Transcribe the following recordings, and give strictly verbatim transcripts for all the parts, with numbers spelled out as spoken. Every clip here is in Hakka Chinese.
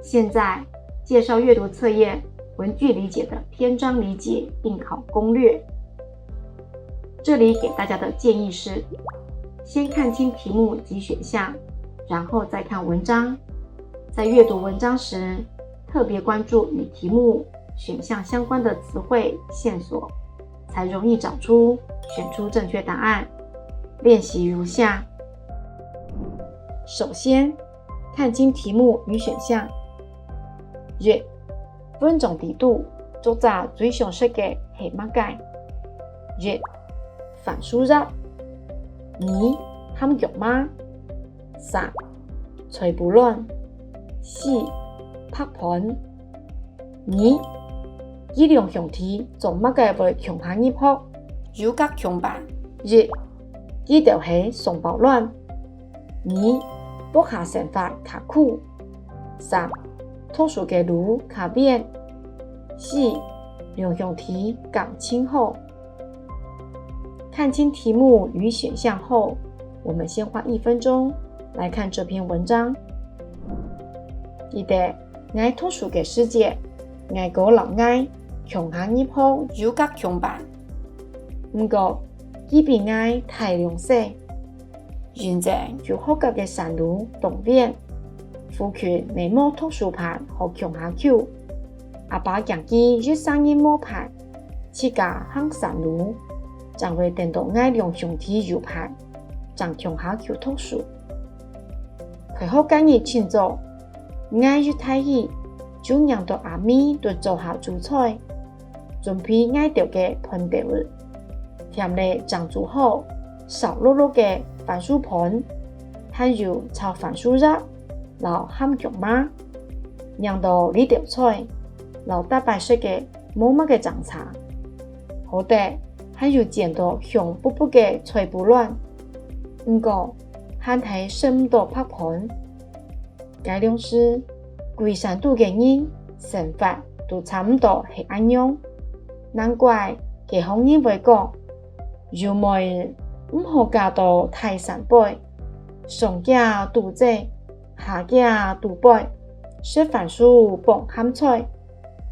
现在介绍阅读测验文句理解的篇章理解并考攻略。这里给大家的建议是，先看清题目及选项，然后再看文章。在阅读文章时，特别关注与题目、选项相关的词汇线索，才容易找出、选出正确答案。练习如下：首先，看清题目与选项。一、文章底肚，作者最常食个系麼个？一、番薯葉。二、鹹肉嫲。三、菜脯卵。四、白飯。二、佢兩兄弟做麼个會共下入學？有甲共班。一、佢兜係雙胞卵。 二、屋下生活較苦。三、讀書个路較遠。四、兩兄弟感情好。看清題目與選項後，我們先花一分鐘來看這篇文章。記得，𠊎讀書个時節，𠊎哥摎𠊎共下入學有甲共班。毋過，佢比𠊎大兩歲。 因為有學校个山路當遠，附近乜無讀書伴好共下去。阿爸驚佢一儕人無伴，自家行山路，正會等到𠊎兩兄弟有伴，正共下去讀書。開學該日清早，𠊎一大起，就䀴到阿姆在灶下煮菜， 準備𠊎兜个飯兜仔。甜咧正煮好，燒漉漉个番薯飯，還有炒番薯葉摎鹹肉嫲。䀴到這兜菜，摎逐擺食个無麼个爭差。好得還有煎到香餔餔个菜脯卵，毋過還係食毋到白飯。 該量時，歸山肚个人生活都差毋多係恁樣。難怪街項人會講：「有妹毋好嫁到大山背，上家肚濟，下家肚背，食番薯傍鹹菜。」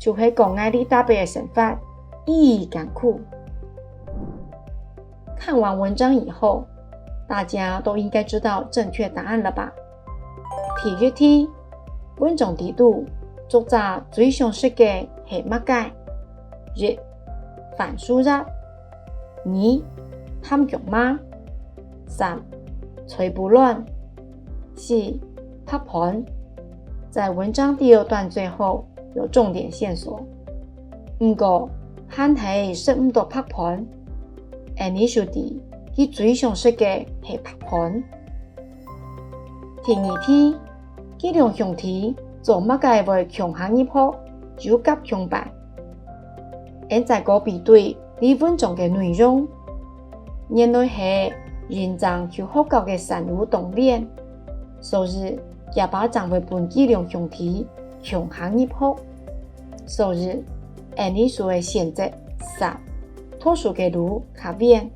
就係講𠊎這搭輩个生活已艱苦。看完文章以後，大家都應該知道正確答案了吧？ 第一題，文章底肚，作者最常食个係麼个？一、番薯葉。二、鹹肉嫲。三、菜脯卵。四、白飯。在文章第二段最後有重點線索。毋過，還係食毋到白飯。𠊎俚就知，佢最常食个係白飯。 第二題，佢兩兄弟做麼个會共下入學，有甲共班？𫣆再過比對這文章个內容，原來係因正去學校个山路當遠，所以厥爸正會分佢兩兄弟共下入學。所以，𫣆俚就會選擇三，讀書个路較遠。